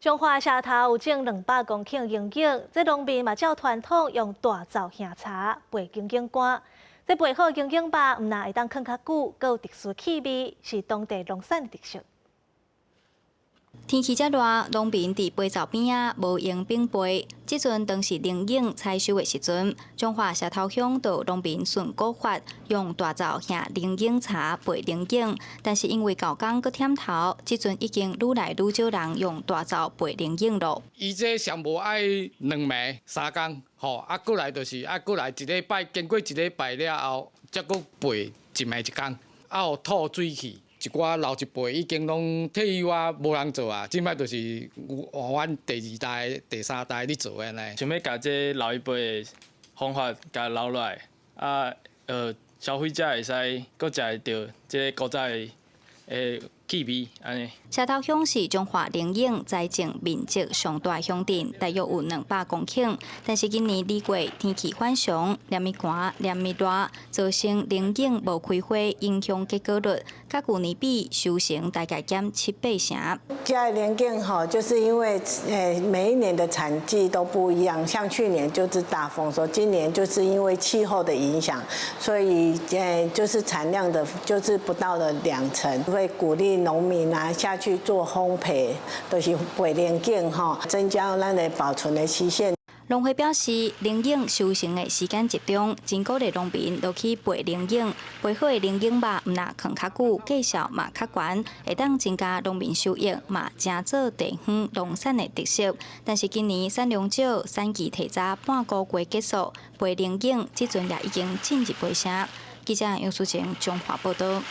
彰化社頭有種200公頃龍眼，這農民嘛照傳統用大灶瓦柴焙龍眼乾。這焙好龍眼肉，毋但會當囥較久，閣有特殊氣味，是當地農產的特色。天氣遮熱，農民佇焙灶邊仔無閒反焙。這陣當是龍眼採收的時陣，彰化社頭鄉的農民孫國發用大灶瓦龍眼柴焙龍眼，但是因為猴工閣忝頭，這陣已經愈來愈少人用大灶焙龍眼囉。伊這上無愛兩暝三工，吼，啊，閣來就是啊，閣來一禮拜，經過一禮拜了後，才閣焙一暝一工，啊，予吐水去。一寡老一輩已經攏退休啊，無人做啊。這擺就是阮第二代、第三代咧做按呢。想欲共這老一輩的方法共留落來，啊，消費者會使閣食會著這古早的氣味按呢。社頭鄉是彰化龍眼栽種面積上大鄉鎮，大約有200公頃。但是今年二月天氣反常，連日寒，連日熱，造成龍眼無開花，影響結果率，佮舊年比收成大概減七八成。這龍眼吼，就是因為每一年的產季都不一樣，像去年就是大豐收，今年就是因為氣候的影響，所以就是產量的，就是不到了兩成。會鼓勵農民啊下去做烘焙，就是焙龍眼吼，增加咱的保存的期限。農會表示，龍眼收成的時間集中，真鼓勵農民落去焙龍眼，焙好的龍眼肉毋但囥較久，價數嘛較懸，會當增加農民收益，嘛成做地方農產的特色。但是今年產量少，產期提早半個月結束，焙龍眼這陣也已經進入尾聲。記者楊淑晴彰化報導。